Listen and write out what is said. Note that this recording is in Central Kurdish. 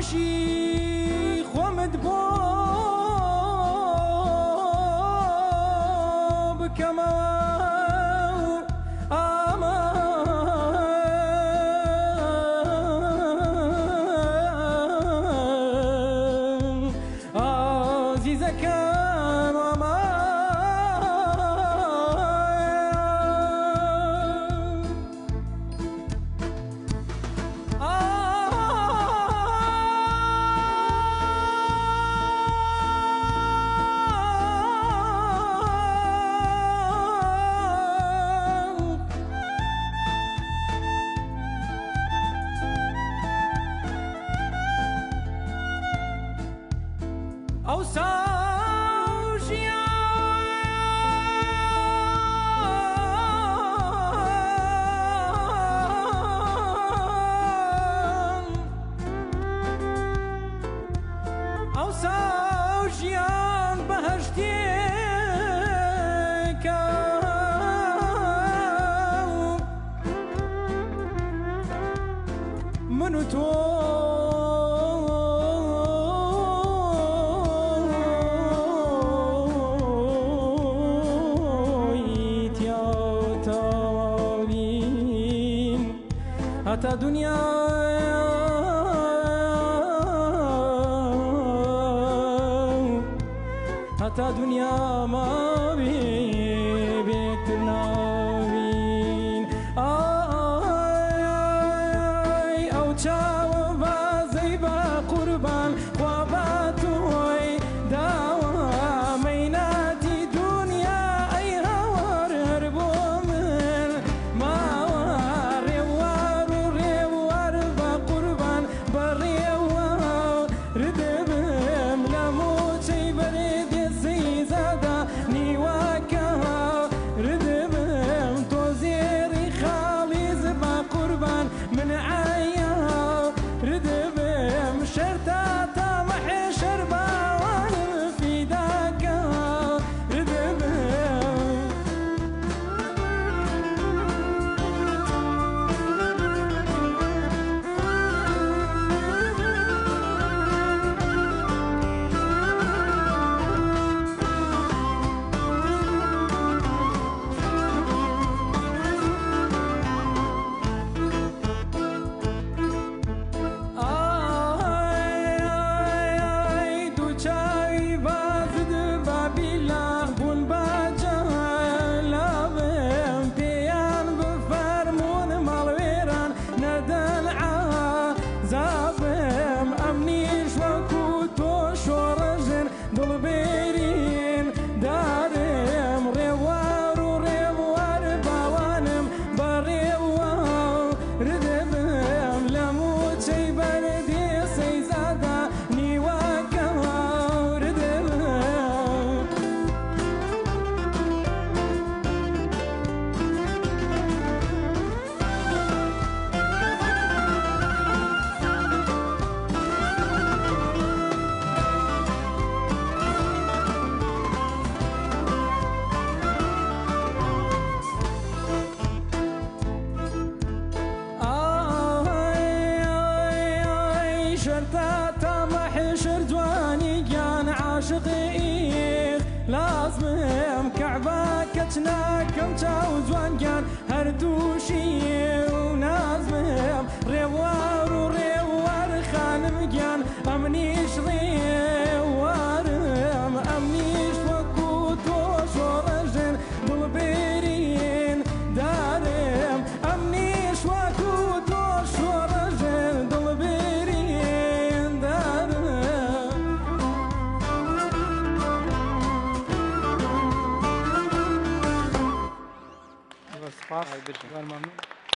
باوەشی خۆمت بۆ بکەمەوە ئامان ئازیزەکەم ئامان. ئەوسا ژیان، ئەوسا ژیان بەهەشتێکە، من و تۆ تیاوتاوین هەتا دنیا، هەتا دنیا ماوی بێکتر ناوین. ئای ئەو چاوە بازەی بە قوربان خوا بە تۆی داوە، مەیناتی دنیا ئەی هاوار هەر بۆ من ماوە. ڕێوار و ڕێوار بە قوربان بەڕێوە ردبم لە موچەی بەرێ سەیزادا نیوەکە ردبم، تۆ زێڕی خاڵیز بە قوربان من عایا ردبم، شەرتا تامەحێ شەرباوانم فیداکە ردبم. ئای دوو چاوی بازد بابیلا بوون باجەلابم، پێیان بفەرموون ماڵوێران نەدەن عازابم، ئەمنیش وەکو تۆ شۆڕژن دڵبێرین دارم، ڕێوار و ڕێوار باوانم بەڕێوە ردبم لە موچەی بەردێ سەیزادا نیوەکە ردبم. ئای شەرتا تامەحشر جوانی گیان عاشقی لازمم، کەعبە کەچ ناکەم چاو جوان گیان هەردووشی و نازمم، ڕێوار و ڕێوار خانم گیان ئەمنیش ڕێوارم، ئەمنیش وەکو تۆ شۆڕژن دڵبێرین دارم، ئەمنیش وەکو تۆ شۆڕژن دڵبێرین دارم. سپاس. ئای بژین. زۆر مەمنون.